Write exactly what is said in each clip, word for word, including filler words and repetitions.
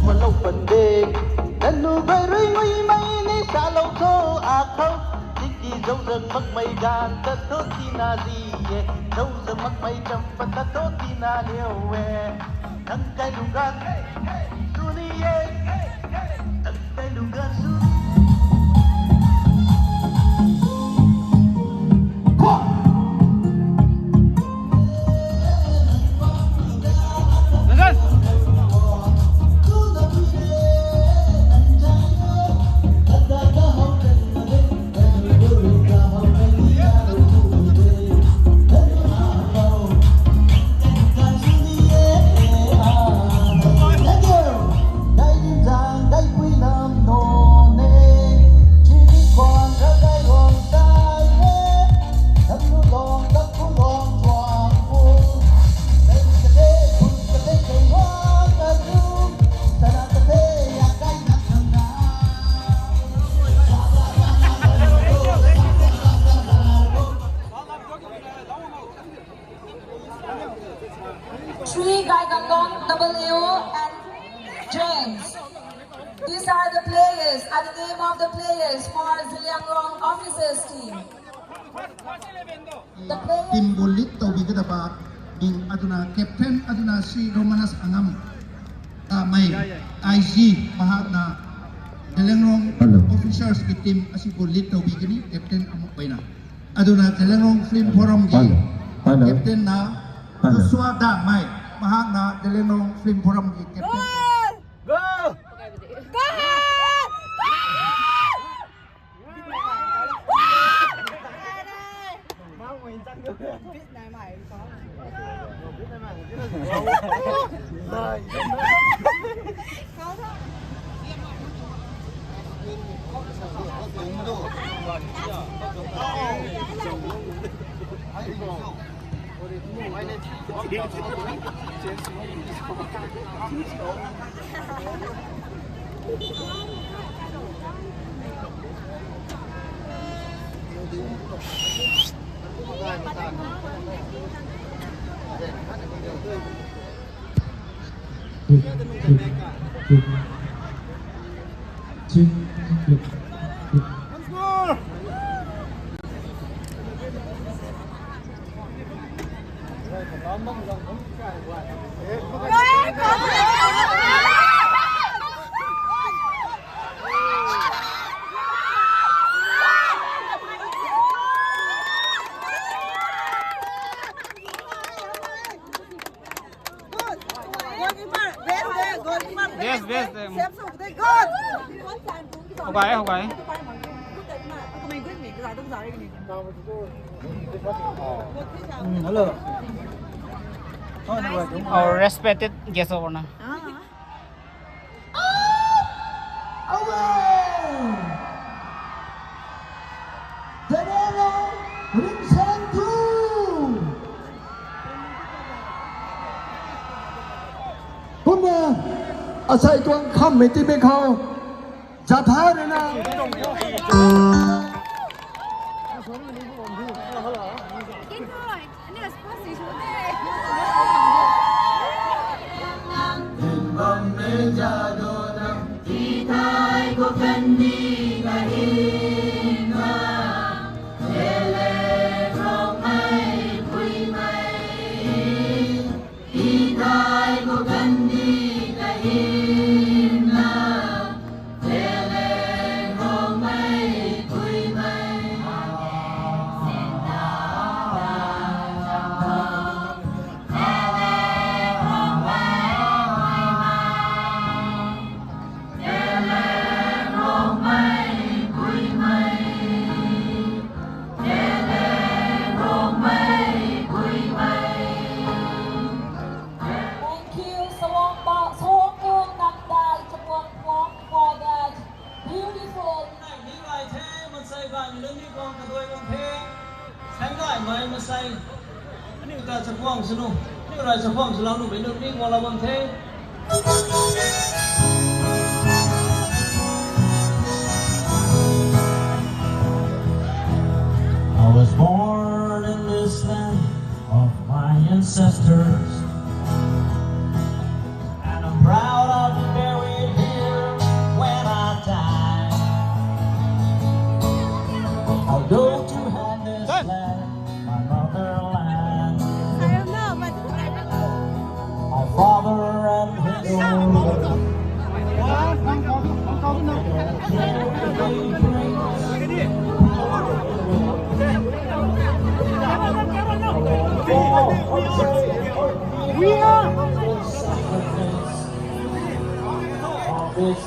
Malou pande, nanu barui mui mai ne salou tho akhou. Tiki zouzang mak mai gan tatho tina liye, zouzang mak mai champa tatho tina liye. Nang kai lugan, tuni ye, nang kai lugan suni. Shri Gaigamdon, W O and James. These are the players, are the name of the players for Zeliangrong officers team. The players. Team bu lead ꯇꯧꯕꯤꯒꯗꯕ ꯃꯤꯡ ꯑꯗꯨꯅ captain ꯑꯗꯨꯅ ꯁ꯭ꯔꯤ ꯔꯣꯃꯥꯅꯁ ꯑꯉꯝ ꯇꯥꯃꯩ, I G, ꯃꯍꯥꯛꯅ Zeliangrong Hello. Officers ꯀꯤ team ꯑꯁꯤꯕꯨ lead ꯇꯧꯕꯤꯒꯅꯤ captain ꯑꯃ ꯑꯣꯏꯅ꯫ ꯑꯗꯨꯅ ꯖꯦꯂꯦꯡꯔꯣꯡ Film Forum ꯒꯤ Hello. Hello. Captain ꯅ Hello. Joshua ꯗꯥꯃꯩ, ꯃꯍꯥꯛꯅ ꯖꯦꯂꯦꯡꯔꯣꯡ Film Forum ꯒꯤ captain꯫ Go! Go! Go! Best, best, em. ꯍꯧꯒꯥꯏ, ꯍꯧꯒꯥꯏ꯫ Um, hello. Our respected guest of honor. Away! Denelo Rimsendu! Kumna, asai tuang kham meti bekhao, Jatharena. ꯅꯤꯡ ꯔꯥꯏ ꯆꯐꯨ ꯍꯥꯡꯁꯅꯨ, ꯅꯤꯡ ꯔꯥꯏ ꯆꯐꯨ ꯍꯥꯡꯁꯨ ꯂꯥꯡꯅꯨ, ꯃꯩꯅꯨ ꯅꯤꯡ ꯋꯥꯂꯥꯕꯝ ꯊꯦ꯫ I was born in this land of my ancestors, and I'm proud I'll be buried here when I die. I'll go to heaven this land, my motherland. My father and his own. We are,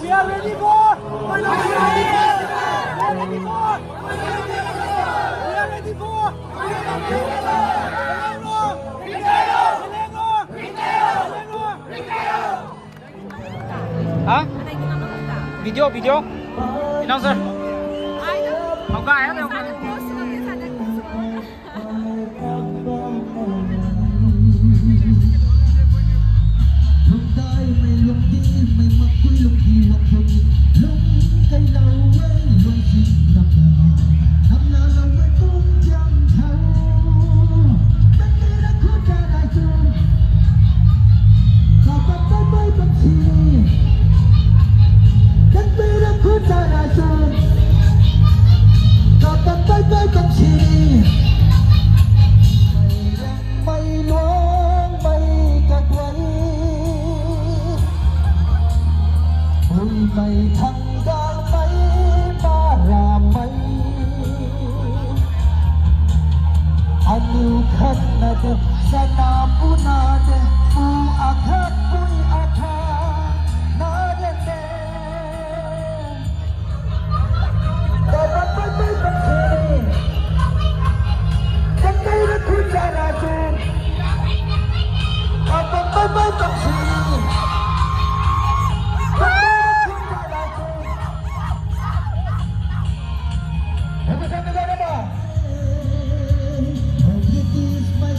we are ready for, we are ready for, we are ready for. हाँ? Video, video. Announcer। हमका आया था, हमका। Anu khatna de sana puna de pu akhat pui akha na de de. Dapat pai pai tak sini. Kan kai na khun jara tu. Dapat pai pai tak sini. Kan kai na khun jara tu. Hei, bukan negara apa? British mai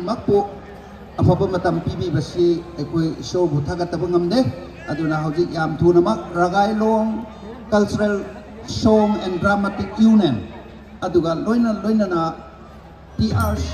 ꯃꯛꯄꯨ ꯑꯐꯕ ꯃꯇꯝ ꯄꯤꯕꯤꯕꯁꯤ ꯑꯩꯈꯣꯏ ꯏꯁꯣꯔꯕꯨ ꯊꯥꯒꯠꯇꯕ ꯉꯝꯗꯦ꯫ ꯑꯗꯨꯅ ꯍꯧꯖꯤꯛ ꯌꯥꯝ ꯊꯨꯅꯃꯛ ꯔꯒꯥꯏꯂꯣꯡ Cultural Song and Dramatic Union ꯑꯗꯨꯒ ꯂꯣꯏꯅ ꯂꯣꯏꯅꯅ T R C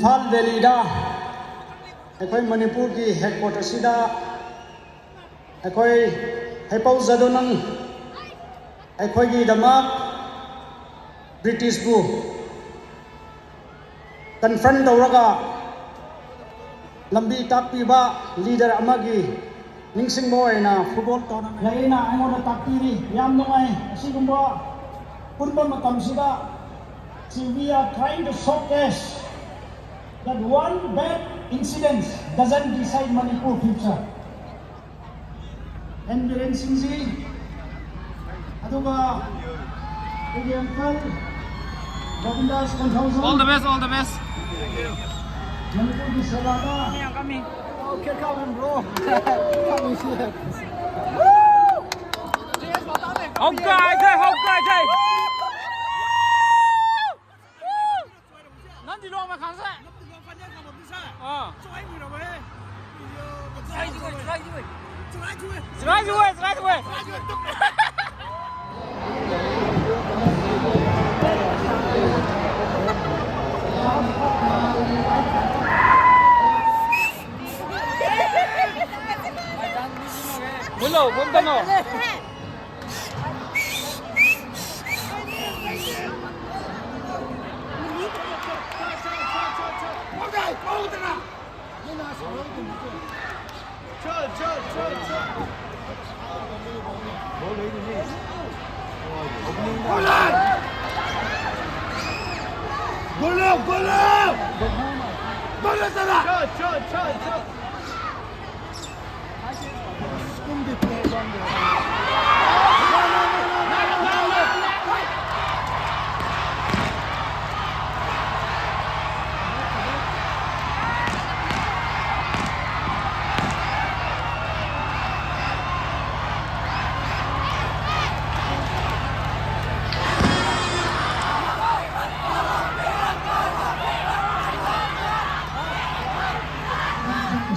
Imphal valid ꯑꯩꯈꯣꯏ ꯃꯅꯤꯄꯨꯔꯒꯤ ꯍꯦꯗꯀ꯭ꯋꯥꯇꯔꯁꯤꯗ ꯑꯩꯈꯣꯏ ꯍꯩꯄꯧ ꯖꯥꯗꯣꯅꯪ ꯑꯩꯈꯣꯏꯒꯤꯗꯃꯛ ꯕ꯭ꯔꯤꯇꯤꯁꯄꯨ ꯀꯟꯐ꯭ꯔꯟ ꯇꯧꯔꯒ ꯂꯝꯕꯤ ꯇꯥꯛꯄꯤꯕ ꯂꯤꯗꯔ ꯑꯃꯒꯤ ꯅꯤꯡꯁꯤꯡꯕ ꯑꯣꯏꯅ ꯐꯨꯠꯕꯣꯜ ꯇꯣꯔꯅꯥꯃꯦꯟ ꯂꯩꯅ ꯑꯩꯉꯣꯟꯗ ꯇꯥꯛꯄꯤꯔꯤ꯫ ꯌꯥꯝ ꯅꯨꯡꯉꯥꯏ꯫ ꯑꯁꯤꯒꯨꯝꯕ ꯄꯨꯟꯕ ꯃꯇꯝꯁꯤꯗ, see, we are trying to showcase that one bad incident doesn't decide Manipur future. N Biren ꯁꯤꯡꯖꯤ, ꯑꯗꯨꯒ ꯑꯩꯒꯤ ꯑꯪꯀꯜ ꯒꯣꯕꯤꯟꯗꯥꯁ Konthoujam. All the best, all the best. ꯃꯅꯤꯄꯨꯔꯒꯤ ꯁꯦꯕꯥꯗ꯫ Okay, come on, bro. ꯍꯧꯒꯥꯏꯁꯦ, ꯍꯧꯒꯥꯏꯁꯦ꯫ ꯅꯪꯗꯤ ꯂꯣꯡꯃ ꯈꯥꯡꯁꯦ꯫ ꯑꯥ꯫ ꯆꯨꯔꯥꯏ ꯆꯨꯋꯦ, ꯆꯨꯔꯥꯏ ꯆꯨꯋꯦ꯫ ꯆꯨꯔꯥꯏ ꯆꯨꯋꯦ, ꯆꯨꯔꯥꯏ ꯆꯨꯋꯦ꯫ ꯍꯨꯜꯂꯣ, ꯍꯨꯟꯗꯅꯣ꯫ ꯒꯣꯜ! ꯒꯣꯜ! ꯒꯣꯜ! ꯒꯣꯜ ꯆꯠꯂ!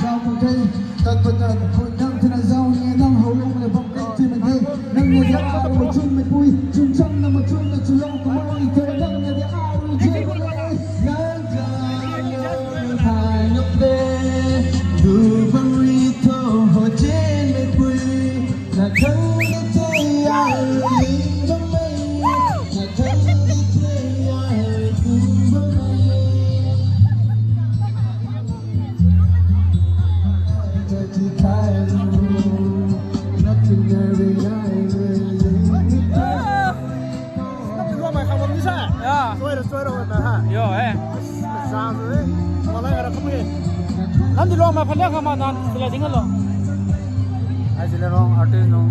ꯖꯥꯎ ꯈꯣꯡꯊꯩ ꯇꯠꯄꯗ ꯈꯨꯠ ꯅꯝꯗꯨꯅ ꯖꯥꯎꯅꯤ ꯅꯪ ꯍꯧꯔꯛꯂꯕ ꯀꯛꯇ꯭ꯔꯤꯕꯗꯤ ꯅꯪꯅꯗꯤ ꯑꯥꯔꯨ ꯆꯨꯝꯃꯤ ꯄꯨꯏ ꯆꯨꯝꯆꯝꯅ ꯃꯆꯨꯝꯅ ꯆꯨꯜꯍꯧ ꯀꯃꯥꯏ ꯇꯧ ꯅꯪꯅꯗꯤ ꯑꯥꯔꯨ ꯆꯦꯟꯕ ꯂꯩ ꯅꯪ ꯅꯪꯗꯤ ꯂꯣꯡꯃꯥꯏ ꯈꯥꯡꯕꯝꯅꯤ ꯁꯦ? ꯌꯥ꯫ ꯁꯣꯏꯔ, ꯁꯣꯏꯔ ꯑꯣꯏꯕ, ꯍꯥ? ꯌꯣ, ꯑꯦ꯫ ꯑꯁ, ꯆꯥꯁꯨ, ꯑꯦ꯫ ꯋꯥꯂꯥꯏ ꯈꯔ ꯈꯨꯝꯒꯦ꯫ ꯅꯪꯗꯤ ꯂꯣꯡꯃꯥꯏ ꯐꯅꯦꯛ ꯈꯥꯡꯕ ꯅꯍꯥꯟ ꯁꯤꯂꯥꯏ ꯊꯤꯡꯍꯜꯂꯣ꯫ ꯑꯩ ꯁꯤꯂꯥꯏ ꯔꯣꯡ ꯑꯥꯔꯇꯤꯁ ꯅꯣꯡ꯫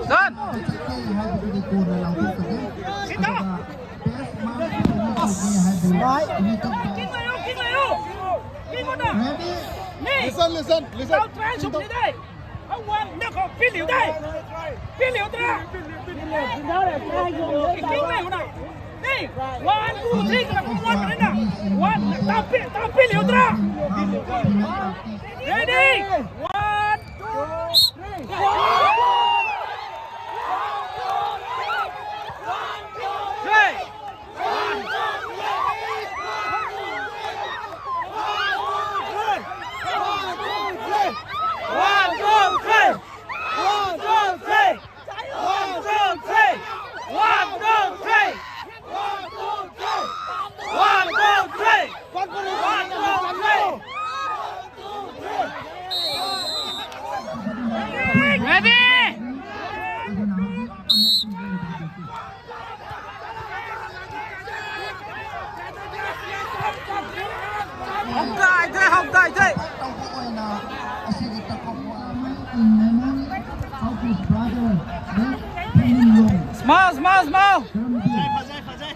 ꯗꯟ! Listen, listen, listen. Try ꯁꯨꯝ ꯄꯤꯗꯦ꯫ ꯄꯤ ꯂꯤꯌꯨꯗ꯭ꯔꯥ? ꯄꯤ ꯂꯤꯌꯨꯗ꯭ꯔꯥ? ꯅꯦ, one, two, three ꯀꯅꯥ ꯀꯨꯝ ꯋꯥꯠꯄꯅꯤꯅ? One, ꯇꯥ ꯄꯤ-, ꯇꯥ ꯄꯤ ꯂꯤꯌꯨꯗ꯭ꯔꯥ? Ready? One, two, three. One, two, three. One, two, three. Ready? ꯍꯧꯗꯥꯏꯗꯦ, ꯍꯧꯗꯥꯏꯗꯦ꯫ ꯇꯧꯕ ꯑꯣꯏꯅ ꯑꯁꯤꯒꯤ ꯇꯛꯄ ꯄꯣꯠ ꯑꯃ in memory of his brother, the ꯊꯨꯝꯂꯣꯡ꯫ Smile, smile, smile. ꯐꯖꯩ, ꯐꯖꯩ, ꯐꯖꯩ꯫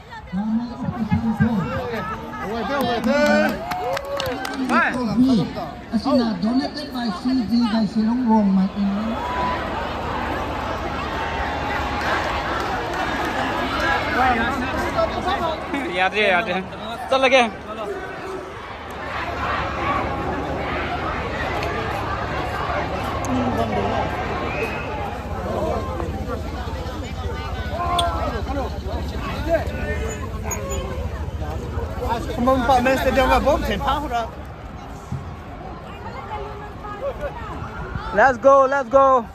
ꯍꯣꯏ꯫ ꯑꯁꯤꯅ donated by C G Gaisilong Rongmei. ꯌꯥꯗ꯭ꯔꯦ, ꯌꯥꯗ꯭ꯔꯦ꯫ ꯆꯠꯂꯒꯦ꯫ ꯈꯨꯃꯟ ꯄꯥꯛꯅ stadium ꯒ ꯕꯣꯝ ꯁꯦꯟ ꯐꯥ ꯍꯨꯔꯥ꯫ Let's go, let's go.